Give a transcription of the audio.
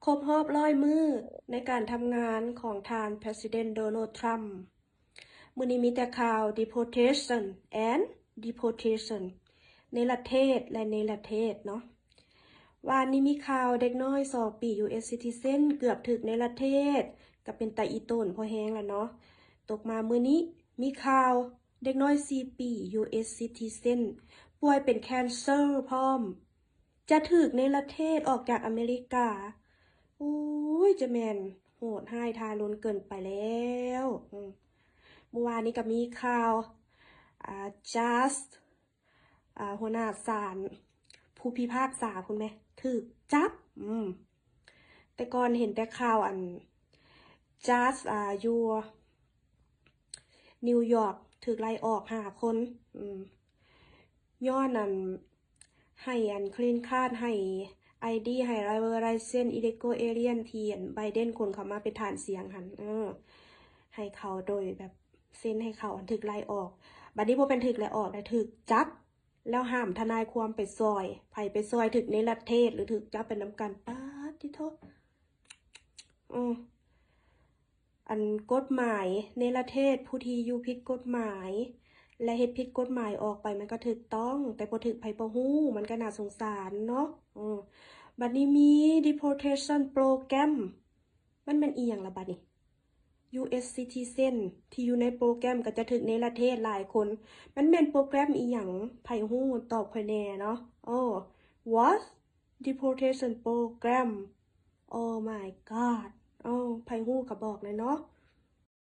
ຄົບຮອບຮ້ອຍມື້ໃນການທຳງານຂອງທ່ານ President Donald Trump. ມື້ນີ້ມີແຕ່ຂ່າວ deportation and deportation ເນລະເທດ ແລະ ເນລະເທດເນາະ. ວານນີ້ມີຂ່າວເດັກນ້ອຍສອງປີ US citizen ເກືອບຖືກເນລະເທດ ກໍເປັນຕາອີ່ຕົນພໍແຮງລະເນາະ. ຕົກມາມື້ນີ້ມີຂ່າວເດັກນ້ອຍສີ່ປີ US citizen ປ່ວຍເປັນ cancer ພ້ອມ ຈະຖືກເນລະເທດອອກຈາກອາເມລິກາ. ໂອ້ຍ ຈະແມ່ນໂຫດຮ້າຍທາລຸນເກີນໄປແລ້ວ. ອືມ ມື້ວານນີ້ກໍມີຂ່າວ ອ່າ judge ອ່າ ຫົວໜ້າສານ ຜູ້ພິພາກສາພຸ້ນແມ ຖືກຈັບ. ອືມ ແຕ່ກ່ອນເຫັນແຕ່ຂ່າວອັນ judge ອ່າ ຢູ່ New York ຖືກໄລ່ອອກຫ້າຄົນ ອືມ ຍ້ອນອັນ ໃຫ້ອັນ green card ໃຫ້ ID ໃຫ້ driver license illegal alien ທີ່ອັນ Biden ຂົນເຂົ້າມາເປັນຖານສຽງຫັ້ນ ເອີ ໃຫ້ເຂົາໂດຍແບບເຊັນໃຫ້ເຂົາ ອັນ ຖືກໄລ່ອອກ. ບັດນີ້ບໍ່ແມ່ນຖືກໄລ່ອອກ ແຕ່ຖືກຈັບ ແລ້ວຫ້າມທະນາຍຄວາມໄປຊ່ອຍ ໃຜໄປຊ່ອຍຖືກເນລະເທດ ຫຼື ຖືກຈັບໄປນຳກັນ. ປາດຕິໂທ ເອີ ອັນ ກົດໝາຍເນລະເທດ ຜູ້ທີ່ຢູ່ຜິດກົດໝາຍ ແລະ ເຮັດຜິດກົດໝາຍອອກໄປ ມັນກໍຖືກຕ້ອງ ແຕ່ບໍ່ຖືກໃຜບໍ່ຮູ້ ມັນກໍໜ້າສົງສານເນາະ. ເອີ ບັດນີ້ມີ deportation program ມັນແມ່ນອີ່ຫຍັງລະບັດນີ້? US citizen ທີ່ຢູ່ໃນໂປຣແກຣມກໍຈະຖືກເນລະເທດຫຼາຍຄົນ. ມັນແມ່ນໂປຣແກຣມອີ່ຫຍັງ? ໃຜຮູ້ຕອບຂ້ອຍແດ່ເນາະ. ໂອ້ what? Deportation program. Oh my god. ໂອ້ ໃຜຮູ້ກໍບອກແດ່ເນາະ.